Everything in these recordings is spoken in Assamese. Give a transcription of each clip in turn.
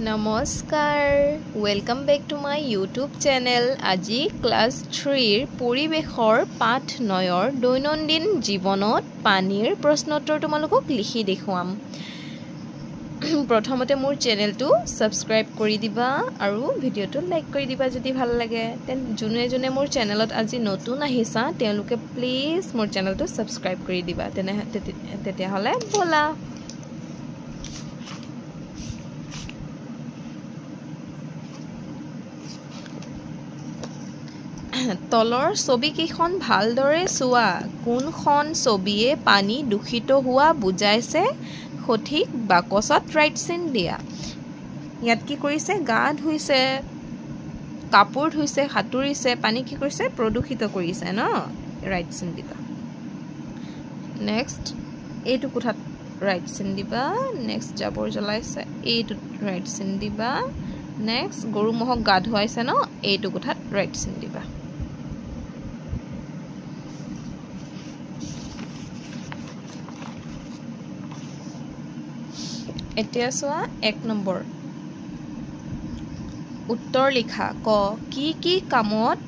নমস্কাৰ, welcome back to my YouTube channel. আজি ক্লাছ 3ৰ পৰিৱেশৰ পাঠ 9ৰ দৈনন্দিন জীৱনত পানীৰ প্ৰশ্নোত্তৰ তোমালোকক লিখি দেখুৱাম। প্ৰথমতে মোৰ চেনেলটো ছাবস্ক্ৰাইব কৰি দিবা আৰু ভিডিঅ'টো লাইক কৰি দিবা যদি ভাল লাগে। তেন যোনে যোনে মোৰ চেনেলত আজি নতুন আহিছা তেওঁলোকে প্লিজ মোৰ চেনেলটো ছাবস্ক্ৰাইব কৰি দিবা। তেতিয়াহ'লে ব'লা। তলৰ ছবিকেইখন ভালদৰে চোৱা। কোনখন ছবিয়ে পানী দূষিত হোৱা বুজাইছে? সঠিক বাকচত ৰাইট চিন দিয়া। ইয়াত কি কৰিছে? গা ধুইছে, কাপোৰ ধুইছে, সাঁতুৰিছে, পানী কি কৰিছে? প্ৰদূষিত কৰিছে ন, ৰাইট চিন দিবা। নেক্সট এইটো কোঠাত ৰাইট চিন দিবা। নেক্সট জাবৰ জ্বলাইছে, এইটোত ৰাইট চিন দিবা। নেক্সট গৰু ম'হক গা ধুৱাইছে ন, এইটো কোঠাত ৰাইট চিন দিবা। এতিয়া চোৱা 1 নম্বৰ উত্তৰ লিখা। ক, কি কি কামত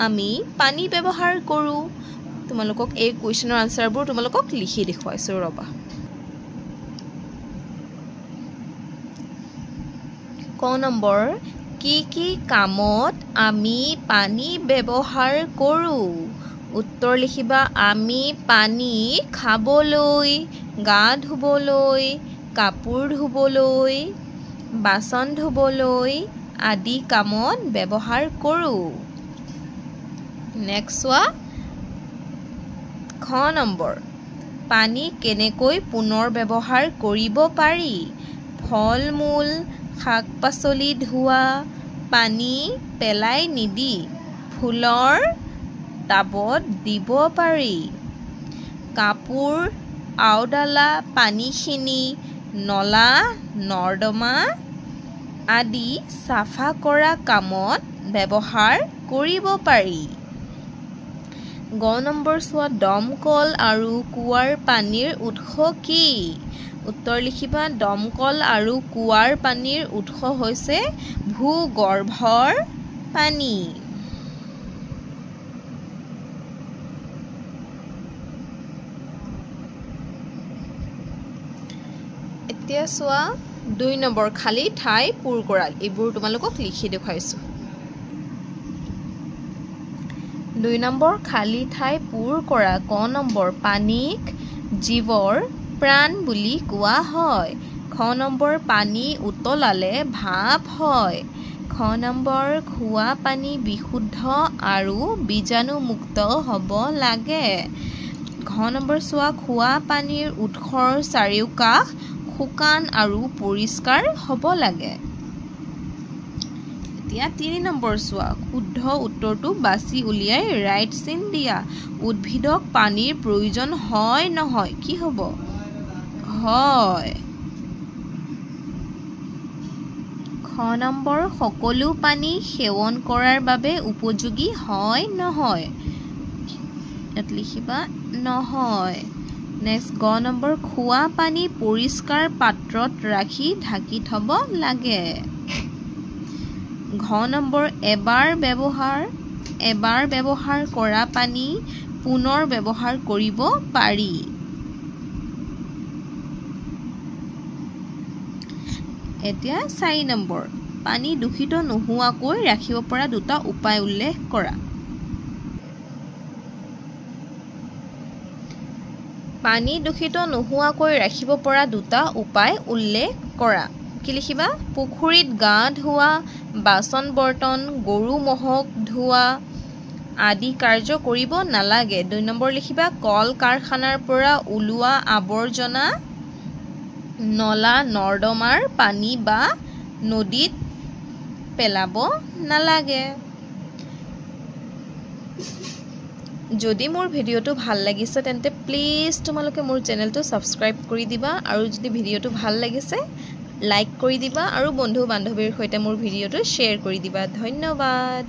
আমি পানী ব্যৱহাৰ কৰোঁ? তোমালোকক এই কুৱেশ্যনৰ আনচাৰবোৰ তোমালোকক লিখি দেখুৱাইছোঁ, ৰ'বা। ক নম্বৰ, কি কি কামত আমি পানী ব্যৱহাৰ কৰোঁ? উত্তৰ লিখিবা, আমি পানী খাবলৈ, গা ধুবলৈ, কাপোৰ ধুবলৈ, বাচন ধুবলৈ আদি কামত ব্যৱহাৰ কৰোঁ। নেক্সট চোৱা খ নম্বৰ, পানী কেনেকৈ পুনৰ ব্যৱহাৰ কৰিব পাৰি? ফল মূল, শাক পাচলি ধোৱা পানী পেলাই নিদি ফুলৰ টাবত দিব পাৰি। কাপোৰ আওডালা পানীখিনি নলা নৰ্দমা আদি চাফা কৰা কামত ব্যৱহাৰ কৰিব পাৰি। গ নম্বৰ চোৱা, দমকল আৰু কুঁৱাৰ পানীৰ উৎস কি? উত্তৰ লিখিবা, দমকল আৰু কুঁৱাৰ পানীৰ উৎস হৈছে ভূগৰ্ভৰ পানী। এতিয়া চোৱা 2 নম্বৰ, খালী ঠাই পূৰ কৰা। এইবোৰ তোমালোকক লিখি দেখুৱাইছোঁ। 2 নম্বৰ, খালী ঠাই পূৰ কৰা। ক নম্বৰ, পানীক জীৱৰ প্ৰাণ বুলি কোৱা হয়। খ নম্বৰ, পানী উতলালে ভাপ হয়। খ নম্বৰ, খোৱা পানী বিশুদ্ধ আৰু বীজাণুমুক্ত হ'ব লাগে। ঘ নম্বৰ চোৱা, খোৱা পানীৰ উৎসৰ চাৰিওকাষ শুকান আৰু পৰিষ্কাৰ হ'ব লাগে। এতিয়া 3 নম্বৰ চোৱা, শুদ্ধ উত্তৰটো বাছি উলিয়াই ৰাইট চিন দিয়া। উদ্ভিদক পানীৰ প্ৰয়োজন হয় নহয়? কি হ'ব? হয়। খ নম্বৰ, সকলো পানী সেৱন কৰাৰ বাবে উপযোগী হয় নহয়? ইয়াত লিখিবা নহয়। নেক্সট গ নম্বৰ, খোৱা পানী পৰিষ্কাৰ পাত্ৰত ৰাখি ঢাকি থ'ব লাগে। ঘ নম্বৰ, এবাৰ ব্যৱহাৰ কৰা পানী পুনৰ ব্যৱহাৰ কৰিব পাৰি। এতিয়া 4 নম্বৰ, পানী দূষিত নোহোৱাকৈ ৰাখিব পৰা দুটা উপায় উল্লেখ কৰা। পানী দূষিত নোহোৱাকৈ ৰাখিব পৰা দুটা উপায় উল্লেখ কৰা। কি লিখিবা? পুখুৰীত গা ধোৱা, বাচন বৰ্তন, গৰু ম'হক ধোৱা আদি কাৰ্য কৰিব নালাগে। 2 নম্বৰ লিখিবা, কল কাৰখানাৰ পৰা ওলোৱা আৱৰ্জনা নলা নৰ্দমাৰ পানী বা নদীত পেলাব নালাগে। যদি মোৰ ভিডিঅ'টো ভাল লাগিছে তেন্তে প্লিজ তোমালোকে মোৰ চেনেলটো ছাবস্ক্ৰাইব কৰি দিবা আৰু যদি ভিডিঅ'টো ভাল লাগিছে লাইক কৰি দিবা আৰু বন্ধু বান্ধৱীৰ সৈতে মোৰ ভিডিঅ'টো শ্বেয়াৰ কৰি দিবা। ধন্যবাদ।